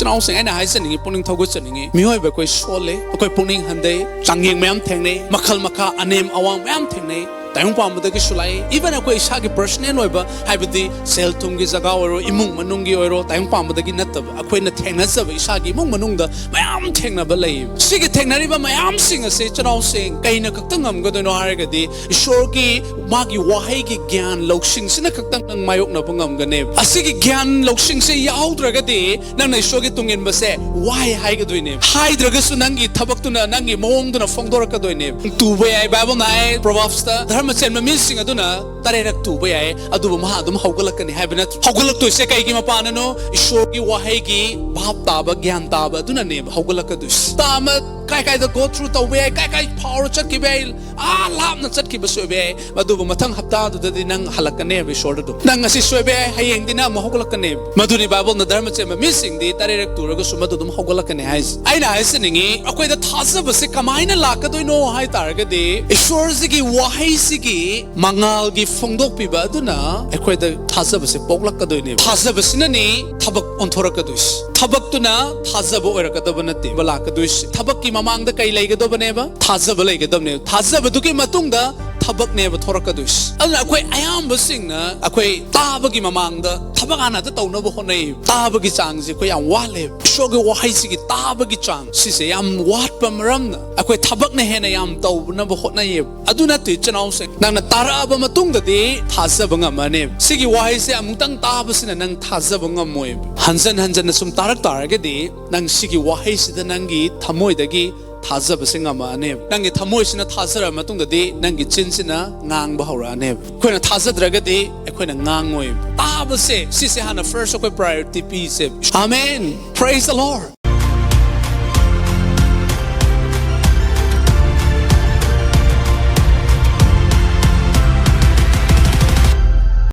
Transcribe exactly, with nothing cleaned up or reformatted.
ꯏꯆꯤꯟ ꯏꯅꯥꯎꯁꯤꯡ, ꯑꯩꯅ ꯍꯥꯏꯖꯅꯤꯡꯉꯤ, ꯄꯨꯛꯅꯤꯡ ꯊꯧꯒꯠꯆꯅꯤꯡꯉꯤ, ꯃꯤꯑꯣꯏꯕ ꯑꯩꯈꯣꯏ ꯁꯣꯜꯂꯦ, ꯑꯩꯈꯣꯏ ꯄꯨꯛꯅꯤꯡ ꯍꯟꯊꯩ, ꯆꯥꯡꯌꯦꯡ ꯃꯌꯥꯝ ꯊꯦꯡꯅꯩ, ꯃꯈꯜ ꯃꯈꯥ ꯑꯅꯦꯝ ꯑꯋꯥꯡ ꯃꯌꯥꯝ ꯊꯦꯡꯅꯩ, ꯇꯥꯏꯕꯪ ꯄꯥꯟꯕꯗꯒꯤꯁꯨ ꯂꯥꯛꯏ꯫ Even ꯑꯩꯈꯣꯏ ꯏꯁꯥꯒꯤ personal ꯑꯣꯏꯕ, ꯍꯥꯏꯕꯗꯤ ꯁꯦꯜ ꯊꯨꯝꯒꯤ ꯖꯒꯥ ꯑꯣꯏꯔꯣ, ꯏꯃꯨꯡ ꯃꯅꯨꯡꯒꯤ ꯑꯣꯏꯔꯣ, ꯇꯥꯏꯕꯪ ꯄꯥꯟꯕꯗꯒꯤ ꯅꯠꯇꯕ ꯑꯩꯈꯣꯏꯅ ꯊꯦꯡꯅꯖꯕ ꯏꯁꯥꯒꯤ ꯏꯃꯨꯡ ꯃꯅꯨꯡꯗ ꯃꯌꯥꯝ ꯊꯦꯡꯅꯕ ꯂꯩ꯫ ꯁꯤꯒꯤ ꯊꯦꯡꯅꯔꯤꯕ ꯃꯌꯥꯝꯁꯤꯡ ꯑꯁꯦ, ꯏꯆꯤꯟ ꯏꯅꯥꯎꯁꯤꯡ, ꯀꯩꯅ ꯈꯛꯇ ꯉꯝꯒꯗꯣꯏꯅꯣ ꯍꯥꯏꯔꯒꯗꯤ, ꯏꯁꯣꯔꯒꯤ ꯃꯥꯒꯤ ꯋꯥꯍꯩꯒꯤ ꯒ꯭ꯌꯥꯟ ꯂꯧꯁꯤꯡꯁꯤꯅ ꯈꯛꯇꯪ ꯅꯪ ꯃꯥꯌꯣꯛꯅꯕ ꯉꯝꯒꯅꯦꯕ꯫ ꯑꯁꯤꯒꯤ ꯒ꯭ꯌꯥꯟ ꯂꯧꯁꯤꯡꯁꯦ ꯌꯥꯎꯗ꯭ꯔꯒꯗꯤ ꯅꯪꯅ ꯏꯁꯣꯔꯒꯤ ꯇꯨꯡ ꯏꯟꯕꯁꯦ ꯋꯥꯏ ꯍꯥꯏꯒꯗꯣꯏꯅꯦꯕ꯫ ꯍꯥꯏꯗ꯭ꯔꯒꯁꯨ ꯅꯪꯒꯤ ꯊꯕꯛꯇꯨꯅ, ꯅꯪꯒꯤ ꯃꯑꯣꯡꯗꯨꯅ ꯐꯣꯡꯗꯣꯔꯛꯀꯗꯣꯏꯅꯦꯕ꯫ ꯇꯨꯕ ꯌꯥꯏ, ꯕꯥꯏꯕꯜꯅ ꯍꯥꯏ, Proverbsꯇ, ꯙꯔꯃ ꯆꯦꯟꯕ ꯃꯤꯁꯤꯡ ꯑꯗꯨꯅ ꯇꯔꯦꯠꯔꯛ ꯇꯨꯕ ꯌꯥꯏ, ꯑꯗꯨꯕꯨ ꯃꯍꯥꯛ ꯑꯗꯨꯝ ꯍꯧꯒꯠꯂꯛꯀꯅꯤ ꯍꯥꯏꯕ ꯅꯠꯇ꯭ꯔꯣ? ꯍꯧꯒꯠꯂꯛꯇꯣꯏꯁꯦ ꯀꯩꯒꯤ ꯃꯄꯥꯟꯅꯅꯣ? ꯏꯁꯣꯔꯒꯤ ꯋꯥꯍꯩꯒꯤ ꯚꯥꯞ ꯇꯥꯕ, ꯒ꯭ꯌꯥꯟ ꯇꯥꯕ ꯑꯗꯨꯅꯅꯦꯕ ꯍꯧꯒꯠꯂꯛꯀꯗꯣꯏꯁꯦ꯫ ꯇꯥꯃ ꯀꯥꯏ ꯀꯥꯏꯗ go through ꯇꯧꯕ ꯌꯥꯏ, ꯀꯥꯏ ꯀꯥꯏ ꯐꯥꯎꯔ ꯆꯠꯈꯤꯕ ꯌꯥꯏ, ꯑꯥ ꯂꯥꯞꯅ ꯆꯠꯈꯤꯕꯁꯨ ꯑꯣꯏꯕ ꯌꯥꯏ, ꯑꯗꯨꯕꯨ ꯃꯊꯪ ꯍꯞꯇꯥꯗꯨꯗꯗꯤ ꯅꯪ ꯍꯜꯂꯛꯀꯅꯦꯕ ꯏꯁꯣꯔꯗ ꯑꯗꯨꯝ꯫ ꯅꯪ ꯉꯁꯤ ꯁꯣꯏꯕ ꯌꯥꯏ, ꯍꯌꯦꯡꯗꯤ ꯅꯪ ꯑꯃꯨꯛ ꯍꯧꯒꯠꯂꯛꯀꯅꯦꯕ꯫ ꯃꯗꯨꯅꯤ ꯕꯥꯏꯕꯜꯅ ꯙꯔꯃ ꯆꯦꯟꯕ ꯃꯤꯁꯤꯡꯗꯤ ꯇꯔꯦꯠꯔꯛ ꯇꯨꯔꯒꯁꯨ ꯃꯗꯨ ꯑꯗꯨꯝ ꯍꯧꯒꯠꯂꯛꯀꯅꯤ ꯍꯥꯏꯁꯦ꯫ ꯑꯩꯅ ꯍꯥꯏꯖꯅꯤꯡꯉꯤ, ꯑꯩꯈꯣꯏꯗ ꯊꯥꯖꯕꯁꯦ ꯀꯃꯥꯏꯅ ꯂꯥꯛꯀꯗꯣꯏꯅꯣ ꯍꯥꯏ ꯇꯥꯔꯒꯗꯤ, ꯏꯁꯣꯔꯁꯤꯒꯤ ꯋꯥꯍꯩꯁꯤꯒꯤ ꯃꯉꯥꯜꯒꯤ ꯐꯣꯡꯗꯣꯛꯄꯤꯕ ꯑꯗꯨꯅ ꯑꯩꯈꯣꯏꯗ ꯊꯥꯖꯕꯁꯦ ꯄꯣꯛꯂꯛꯀꯗꯣꯏꯅꯦꯕ꯫ ꯊꯥꯖꯕꯁꯤꯅꯅꯤ ꯊꯕꯛ ꯑꯣꯟꯊꯣꯔꯛꯀꯗꯣꯏꯁꯦ꯫ ꯊꯕꯛꯇꯨꯅ ꯊꯥꯖꯕ ꯑꯣꯏꯔꯛꯀꯗꯕ ꯅꯠꯇꯦꯕ ꯂꯥꯛꯀꯗꯣꯏꯁꯦ꯫ ꯊꯕꯛꯀꯤ ꯃꯃꯥꯡꯗ ꯀꯩ ꯂꯩꯒꯗꯕꯅꯦꯕ? ꯊꯥꯖꯕ ꯂꯩꯒꯗꯕꯅꯦꯕ꯫ ꯊꯥꯖꯕꯗꯨꯒꯤ ꯃꯇꯨꯡꯗ ꯊꯕꯛꯅꯦꯕ ꯊꯣꯔꯛꯀꯗꯣꯏꯁꯦ꯫ ꯑꯗꯨꯅ ꯑꯩꯈꯣꯏ ꯑꯌꯥꯝꯕꯁꯤꯡꯅ ꯑꯩꯈꯣꯏ ꯇꯥꯕꯒꯤ ꯃꯃꯥꯡꯗ ꯊꯕꯛ ꯍꯥꯟꯅ ꯍꯦꯛꯇ ꯇꯧꯅꯕ ꯍꯣꯠꯅꯩ꯫ ꯇꯥꯕꯒꯤ ꯆꯥꯡꯁꯦ ꯑꯩꯈꯣꯏ ꯌꯥꯝ ꯋꯥꯠꯂꯦꯕ꯫ ꯏꯁꯣꯔꯒꯤ ꯋꯥꯍꯩꯁꯤꯒꯤ ꯇꯥꯕꯒꯤ ꯆꯥꯡ ꯁꯤꯁꯦ ꯌꯥꯝ ꯋꯥꯠꯄ ꯃꯔꯝꯅ ꯑꯩꯈꯣꯏ ꯊꯕꯛꯅ ꯍꯦꯟꯅ ꯌꯥꯝ ꯇꯧꯅꯕ ꯍꯣꯠꯅꯩꯌꯦꯕ꯫ ꯑꯗꯨ ꯅꯠꯇꯦ, ꯏꯆꯤꯟ ꯏꯅꯥꯎꯁꯤꯡ, ꯅꯪꯅ ꯇꯥꯔꯛꯑꯕ ꯃꯇꯨꯡꯗꯗꯤ ꯊꯥꯖꯕ ꯉꯝꯃꯅꯦꯕ꯫ ꯁꯤꯒꯤ ꯋꯥꯍꯩꯁꯦ ꯑꯃꯨꯛꯇꯪ ꯇꯥꯕꯁꯤꯅ ꯅꯪ ꯊꯥꯖꯕ ꯉꯝꯃꯣꯏꯕ꯫ ꯍꯟꯖꯟ ꯍꯟꯖꯟꯅ ꯁꯨꯝ ꯇꯥꯔꯛ ꯇꯥꯔꯒꯗꯤ ꯅꯪ ꯁꯤꯒꯤ ꯋꯥꯍꯩꯁꯤꯗ ꯅꯪꯒꯤ ꯊꯃꯣꯏꯗꯒꯤ ꯊꯥꯖꯕꯁꯦ ꯉꯝꯃꯛꯑꯅꯦꯕ꯫ ꯅꯪꯒꯤ ꯊꯃꯣꯏꯁꯤꯅ ꯊꯥꯖꯔꯕ ꯃꯇꯨꯡꯗꯗꯤ ꯅꯪꯒꯤ ꯆꯤꯟꯁꯤꯅ ꯉꯥꯡꯕ ꯍꯧꯔꯛꯑꯅꯦꯕ꯫ ꯑꯩꯈꯣꯏꯅ ꯊꯥꯖꯗ꯭ꯔꯒꯗꯤ ꯑꯩꯈꯣꯏꯅ ꯉꯥꯡꯉꯣꯏꯕ꯫ ꯇꯥꯕꯁꯦ ꯁꯤꯁꯦ ꯍꯥꯟꯅ first ꯑꯩꯈꯣꯏ priority ꯄꯤꯁꯦ꯫ Amen. Praise the Lord.